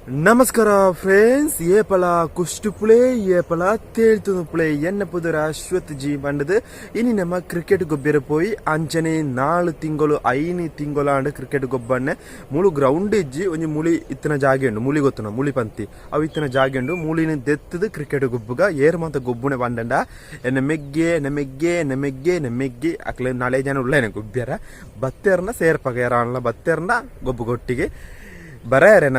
ನಮಸ್ಕಾರ ಫ್ರೆಂಡ್ಸ್, ಏಪಲ ಕುಷ್ಟುಪುಳೆ ಏಪಲ ತೇಳ್ತುಪುಳೆ ಎನ್ನ ಪುದರ ಅಶ್ವಥ್ ಜಿ ಬಂಡದು. ಇನಿ ನಮ್ಮ ಕ್ರಿಕೆಟ್ ಗೊಬ್ಬರ ಪೋಯಿ ಅಂಚನೆ 4 ತಿಂಗಳು 5 ತಿಂಗಳಾಂಡ್ ಕ್ರಿಕೆಟ್ ಗೊಬ್ಬನ್ನೆ. ಮುಳು ಗ್ರೌಂಡ್ ಇಜ್ಜಿ, ಒಂಜಿ ಮುಳಿ ಇತ್ತಿನ ಜಾಗೆ ಉಂಡು. ಮುಳಿ ಗೊತ್ತುನ, ಮುಳಿ ಪಂತಿ ಅವು ಇತ್ತಿನ ಜಾಗೆ ಉಂಡು. ಮುಳಿನ ದೆತ್ತದು ಕ್ರಿಕೆಟ್ ಗೊಬ್ಬುಗ. ಏರ್ ಮಾತ ಗೊಬ್ಬುನೆ ಬಂಡಂಡ ಎನ್ನ ಮೆಗ್ಗೆ ಎನ್ನ ಮೆಗ್ಗೆ ಎನ್ನ ಮೆಗ್ಗೆ ಎನ್ನ ಮೆಗ್ಗೆ ಅಕ್ಲೆ ನಾಳೆ ಜನ ಉಳ್ಳೇನೆ ಗೊಬ್ಬ್ಯಾರ ಬತ್ತೇರ್ನ ಸೇರ್ಪಗ ಏರಾನ್ಲ ಬತ್ತೇರ್ನ ಗೊಬ್ಬು ಗೊಟ್ಟಿಗೆ ಬರೇರೆ.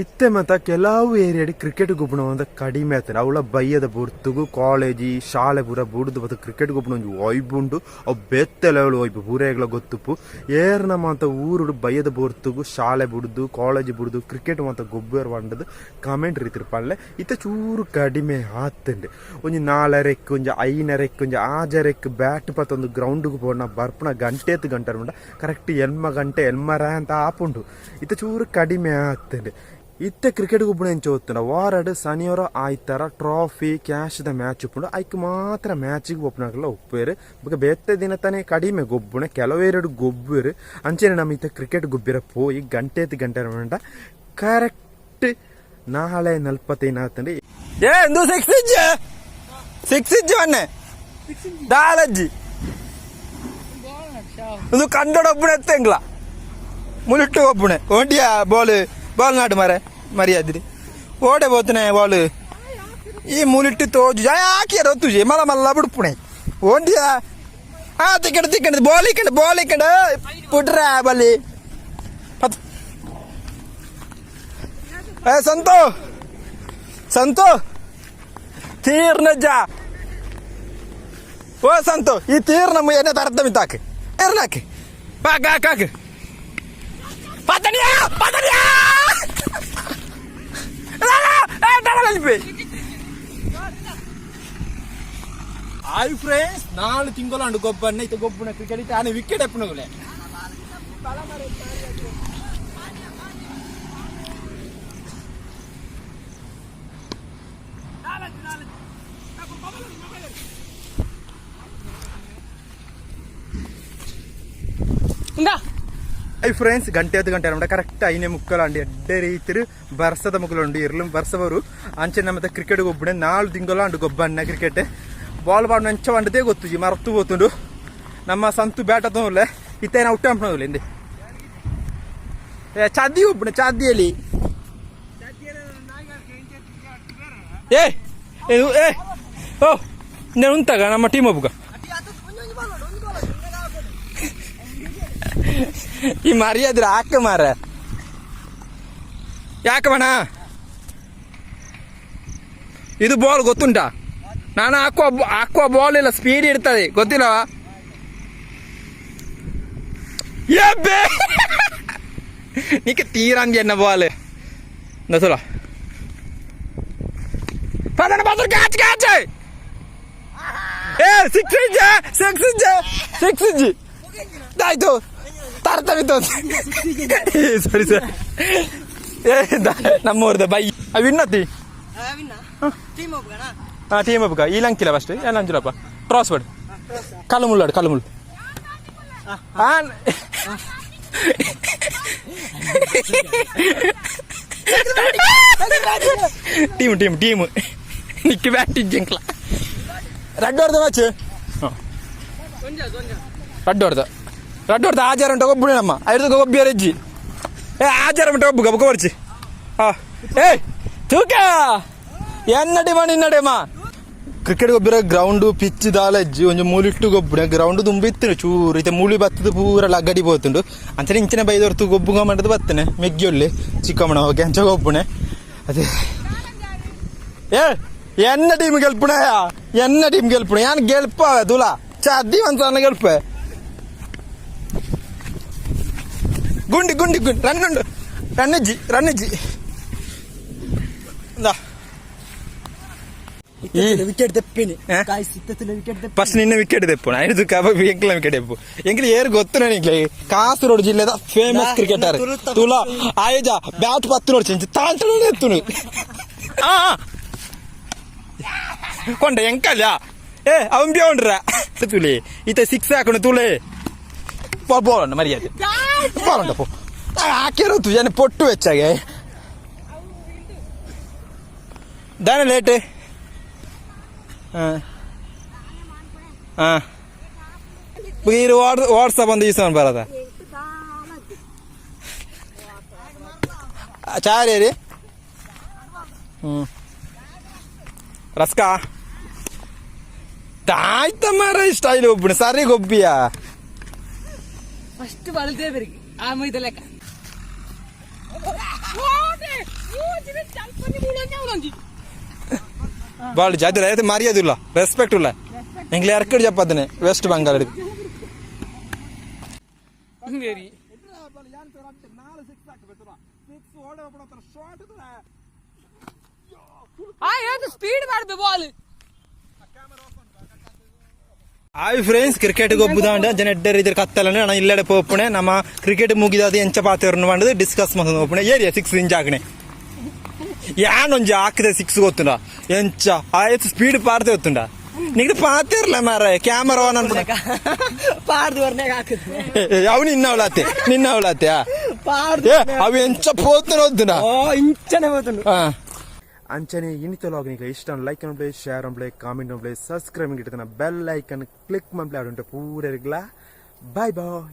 ಇತ್ತೆ ಮತ್ತ ಕೆಲವು ಏರಿಯಾಡಿ ಕ್ರಿಕೆಟ್ ಗೊಬ್ಬುನ ಒಂದು ಕಡಿಮೆ ಆಗ್ತದೆ. ಅವಳ ಬಯ್ಯದ ಬುರ್ತುಗು ಕಾಲೇಜಿ ಶಾಲೆ ಪೂರ ಬುಡ್ದು ಬತ್ತ ಕ್ರಿಕೆಟ್ ಗೊಬ್ಬುನ ಒಂಜಿ ವೈಬ್ ಉಂಡು. ಅವು ಬೇತೆ ಲೆವೆಲ್ ವೈಬ್ ಪೂರೇಗ್ಲ ಗೊತ್ತುಪ್ಪು. ಏರ್ನ ಮಾತ ಊರುಡು ಬಯ್ಯದ ಬುರ್ತುಗು ಶಾಲೆ ಬುಡ್ದು ಕಾಲೇಜ್ ಬುಡ್ದು ಕ್ರಿಕೆಟ್ ಮಾತ ಗೊಬ್ಬರ ಬಂಡದು ಕಮೆಂಟ್ ರೀತಿರ್ಪಲ್ಲೆ. ಇತ್ತೆ ಚೂರು ಕಡಿಮೆ ಆತುಂಡು. ಒಂಜಿ 4.5ಕ್ಕೆ ಒಂಜಿ 5.5ಕ್ಕೆ ಒಂಜಿ 6.5ಕ್ಕೆ ಬ್ಯಾಟ್ ಪತ್ತೊಂದು ಗ್ರೌಂಡ್ಗೆ ಪೋಣ ಬರ್ಪುನ ಗಂಟೆ ಗಂಟೆ ಕರೆಕ್ಟ್ ಎನ್ಮ ಗಂಟೆ ಎನ್ಮರ ಅಂತ ಆಪುಂಡು. ಇತ್ತೆ ಚೂರು ಕಡಿಮೆ ಆತುಂಡು. ಇತ್ತೆ ಕ್ರಿಕೆಟ್ ಗೊಬ್ಬುನ ಎಂಚ ಗೊತ್ತುಂಡ, ವಾರಡ್ ಶನಿವಾರ ಆಯ್ತಾರ ಟ್ರಾಫಿ ಕ್ಯಾಶ್ ದ ಮ್ಯಾಚ್ ಉಪ್ಪುಂಡು. ಐಕ್ ಮಾತ್ರ ಮ್ಯಾಚಿಗೆ ಒಪ್ಪುನಕಲ್ಲ ಒಪ್ಪುವೆರ್. ಬೊಕ ಬೇತೆ ದಿನ ತಾನೆ ಕಡಿಮೆ ಗೊಬ್ಬುನ, ಕೆಲವೇರಡು ಗೊಬ್ಬುವೆರ್. ಅಂಚನೆ ನಮ್ಮ ಇತ್ತೆ ಕ್ರಿಕೆಟ್ ಗೊಬ್ಬಿರ ಪೋಯಿ ಗಂಟೆ ಗಂಟೆ ಕರೆಕ್ಟ್ 4:45 ಆತಂಡು. ಏ ಇಂದು ಸಿಕ್ಸ್ ಇಂಚ್, ಸಿಕ್ಸ್ ಇಂಚ್ ಬನ್ನೆ ದಾಲಜ್ಜಿ. ಇದು ಕಂಡಡ ಒಬ್ಬನೇ ಎತ್ತೆಂಗ್ಲ ಮುಲಿಟ್ಟು ಒಬ್ಬನೇ ಓಂಡಿಯಾ ಬಾಲ್ ಬಾಲ್ ನಾಡು ಮರೆ ಮರ್ಯಾದ್ರಿ ಓಡೆ ಬೋತನೆ ಬಾಲ್. ಈ ಮುಲಿಟ್ಟು ತೋಜು ಹಾಕಿಯಾರ ಒತ್ತುಜಿ ಮಲ್ಲ ಮಲ್ಲ ಬಿಡ್ಪುಣೆ ಓಂಡಿಯಾ. ಆ ತಿಕ್ಕಂಡು ತಿಕ್ಕಂಡು ಬಾಲ್ ಇಕ್ಕಂಡು ಬಾಲ್ ಇಕ್ಕಂಡು ಪುಟ್ರ ಬಲ್ಲಿ. ಏ ಸಂತು ಸಂತು ತೀರ್ನಜ್ಜ. ಓ ಸಂತು, ಈ ತೀರ್ನ ಎಣ್ಣೆ ತರತ್ತ ಮಿತ್ತಾಕು ತೀರ್ನಾಕು ಪಾಕ ಹಾಕು. ಪತನಿಯಾ ಪತನಿಯಾ. ಹಾಯ್ ಫ್ರೆಂಡ್ಸ್, 4 ತಿಂಗಳು ಗೊಬ್ಬನ್ನ ಇತ್ತ ಗೊಬ್ಬನ ಕ್ರಿಕೆಟ್ ಆನೆ ವಿಕೆಟ್ ಎಪ್ಪನಗುಲೆ. I friends, ಗಂಟೆ ಹತ್ತು ಗಂಟೆ ನಮ್ಮ ಕರೆಕ್ಟ್ 5:45 ಅಂಡಿ. ಎಡ್ಡೆ ರೀತಿರು ಬರ್ಸದ ಮುಗುಲುಂಡು, ಇರ್ಲು ಬರ್ಸವರು. ಅಂಚೆ ನಮ್ಮ ಕ್ರಿಕೆಟ್ ಗೊಬ್ಬನೆ 4 ತಿಂಗಳು ಅಂಡು ಗೊಬ್ಬನ್ನ. ಕ್ರಿಕೆಟ್ ಬಾಲ್ ಬಾಡ್ ನಂಚ ಬಂಡದೇ ಗೊತ್ತುಜಿ, ಮರತು ಗೊತ್ತುಂಡು. ನಮ್ಮ ಸಂತು ಬ್ಯಾಟ್ ಅತ್ತಲ್ಲ ಇತ್ತೇನ ಔಟ್ ಅಂಪನಲ್ಲ ಇಂದೆ. ಏ ಚದಿ ಒಬ್ಬನೆ ಚದಿಯಲ್ಲಿ. ಏ ಏ ಏ ಓ నేను ಉಂತಾಗ ನಮ್ಮ ಟೀಮ್ ಒಬ್ಬಗ ಈ ಮರ್ಯಾದ್ರೆ ಹಾಕ ಮಾರ ಯಾಕೆ ಬಣ. ಇದು ಬಾಲ್ ಗೊತ್ತುಂಟಾ? ನಾನು ಹಾಕುವ ಹಾಕುವ ಬಾಲ್ ಇಲ್ಲ, ಸ್ಪೀಡ್ ಇರ್ತದೆ, ಗೊತ್ತಿಲ್ಲ. ನಿಕ್ಕೆ ತೀರಂಗೆ ಎನ್ನ ಬಾಲ್ ನಸುಲ ಪದನ ಪದನ ಕ್ಯಾಚ್ ಕ್ಯಾಚ್. ಏ 6 ಇಂಚ್ 6 ಇಂಚ್ 6 ಇಂಚ್ ಆಯ್ತು ತರ್ತವಿತ್ತು. ಸರಿ ಸರಿ. ಏ ನಮ್ಮೂರ್ದ ಬೈ ಅವು ಇನ್ನತಿ. ಹಾಂ ಟೀಮ್ ಒಬ್ಬ ಈ ಲಂಕಿಲ್ಲ ಫಸ್ಟ್ ಏನ್ ಅಂಜುಲಪ್ಪ ಕ್ರಾಸ್ ಬಡ್ ಕಲ್ಲು ಮುಳ್ಳಾಡು ಕಲ್ಲು ಮುಳ್ಳು. ಹಾಂ team team team Nick bat ಇಜ್ಜಂಕ್ಲ red ಹೊಡ್ದ match red ಹೊಡ್ದ ರೆಡ್ ಹೊಡ್ದ ಆಜಾರ ಉಂಟ ಒಬ್ಬನೇ ನಮ್ಮ ಐದು ಒಬ್ಬಿಯರ್ ಹೆಜ್ಜಿ. ಏ ಆಜಾರ ಉಂಟ ಒಬ್ಬ ಗಬಕ ಬರ್ಚಿ. ಹಾ ಏ ತೂಕ ಎನ್ನಡಿ ಮಾ ನಿನ್ನಡಿ ಮಾ. ಕ್ರಿಕೆಟ್ ಗೊಬ್ಬರ ಗ್ರೌಂಡ್ ಪಿಚ್ ದಾಲಜ್ಜಿ, ಒಂಜಿ ಮೂಲಿಟ್ಟು ಗೊಬ್ಬರ ಗ್ರೌಂಡ್ ದುಂಬು ಇತ್ತು ಚೂರು. ಇತ್ತೆ ಮೂಲಿ ಬತ್ತದ ಪೂರ ಲಗ್ಗಡಿ ಪೋತುಂಡು. ಅಂಚನೆ ಇಂಚಿನ ಬೈದೊರ್ತು ಗೊಬ್ಬುಗ ಮಂಡದ ಬತ್ತನೆ ಮೆಗ್ಗಿಯೊಲ್ಲೆ ಚಿಕ್ಕಮ್ಮನ ಹೋಗಿ ಅಂಚ ಗೊಬ್ಬುಣೆ ಅದೇ. ಏ ಎನ್ನ ಟೀಮ್ ಗೆಲ್ಪುಣ, ಎನ್ನ ಟೀಮ್ ಗೆಲ್ಪುಣ. ಯಾನ್ ಗೆಲ್ಪ ತುಲಾ ಚದ್ದಿ ಒಂದ್ಸಲ ಗೆಲ್ಪೆ. ಗುಂಡಿ ಗುಂಡಿ ಗುಂಡಿ ರನ್ ಉಂಡು ರನ್ನಜ್ಜಿ ರನ್ನಜ್ಜಿ. ಈ ವಿಕೆಟ್ ತೆಪ್ಪಿನಿ. ಫಸ್ಟ್ ನಿನ್ನ ವಿಕೆಟ್ ತೆಪ್ಪು ಐದು ಕಬ ಎಂಕ್ಲ ವಿಕೆಟ್ ತೆಪ್ಪು ಎಂಕ್ಲ ಏರ್ ಗೊತ್ತು ನನಗೆ. ಕಾಸರಗೋಡು ಜಿಲ್ಲೆದ ಫೇಮಸ್ ಕ್ರಿಕೆಟರ್ ತುಲಾ ಆಯಜ ಬ್ಯಾಟ್ ಪತ್ತು ನೋಡ್ಚಿ ತಾಂಟು ಎತ್ತುನು ಆ ಕೊಂಡ ಎಂಕಲ್ಲ. ಏ ಅವನ್ ಬಿಯೋಂಡ್ರ ತುಳಿ ಈತ ಸಿಕ್ಸ್ ಹಾಕೊಂಡು ತುಳೆ ಬೋಲಂಡ ಮರ್ಯಾದೆ ಬೋಲಂಡ ಪೋ ಹಾಕಿರೋ ತು ಜನ ಪೊಟ್ಟು ಹೆಚ್ಚಾಗೆ. ದಾನೆ ಲೇಟ್? ಹಾಂ ಹಾಂ ಈರು ವಾಟ್ಸಪ್ ಒಂದು ಈಸೋನ್ ಬರದ ಚಾರೇರಿ. ಹ್ಞೂ, ರಸ್ಕಾ ತಾಯ್ತ ಮಾರ ಸ್ಟೈಲ್ ಒಬ್ಬನು ಸರಿ ಗೊಬ್ಬಿಯಾ. ಫಸ್ಟ್ ಬಲದೇ ಬೆರಿಗೆ ಆ ಮೈದ ಲೆಕ್ಕ. ಬಾಳ ಜಾತಿ ರೈತ ಮರ್ಯಾದಿಲ್ಲ, ರೆಸ್ಪೆಕ್ಟ್ ಇಲ್ಲ. ಎಂಗ್ಲೆ ಎರ್ಕಡ್ ಜಪ್ಪದನೆ ವೆಸ್ಟ್ ಬಂಗಾಳ. ಬೇರಿ. ಆ ಏತು ಸ್ಪೀಡ್ ಮಾಡ್ಬೆ ಬಾಲ್. ಹಾಯ್ ಫ್ರೆಂಡ್ಸ್, ಕ್ರಿಕೆಟ್ ಗೊಬ್ಬುದಾಂಡ ಜನ ಎಡ್ಡರ್ ಇದ್ರ ಕತ್ತಲನೆ ಅಣ್ಣ ಇಲ್ಲಡೆ ಪೋಪುಣೆ. ನಮ್ಮ ಕ್ರಿಕೆಟ್ ಮುಗಿದಾದ ಎಂಚ ಪಾತೆರ್ನು ಪಂಡದು ಡಿಸ್ಕಸ್ ಮಲ್ತೊಂದು ಪೋಪುಣೆ. ಏರಿಯಾ ಸಿಕ್ಸ್ ಇಂಚ ಹಾಕಣೆ. ಯಾನೊಂಜಿ ಹಾಕಿದೆ ಸಿಕ್ಸ್ ಗೊತ್ತುಂಡ ಎಂಚ ಆಯ್ತು ಸ್ಪೀಡ್ ಪಾರ್ತೆ ಗೊತ್ತುಂಡ. ನಿಗಡು ಪಾತಿರ್ಲ ಮಾರ ಕ್ಯಾಮರಾ ಆನ್ ಅನ್ಪುಣ. ಪಾರ್ದು ವರ್ನಾಗ ಹಾಕುದು. ಅವು ನಿನ್ನವಳಾತೆ, ನಿನ್ನವಳಾತೆ. ಪಾರ್ದು. ಏ, ಅವು ಎಂಚ ಪೋತನ ಒದ್ದುನ. ಓ, ಇಂಚನೆ ಹೋತುಂಡು. ಹಾ. ಅಂಚನೆ ಇನ್ನಿತ ಲಾಗ್ ನಿಕ್ಲೆ ಇಷ್ಟ ಲೈಕ್ ಅನ್ಪ್ಲೆ, ಶೇರ್ ಅನ್ಪ್ಲೆ, ಕಾಮೆಂಟ್ ಅನ್ಪ್ಲೆ, ಸಬ್ಸ್ಕ್ರೈಬ್ ಇಡ್ತಾನೆ ಬೆಲ್ ಐಕನ್ ಕ್ಲಿಕ್ ಮನ್ಪ್ಲೆ. ಆಡುಂಟು ಪೂರೆರ್ಗ್ಲಾ ಬಾಯ್ ಬಾಯ್.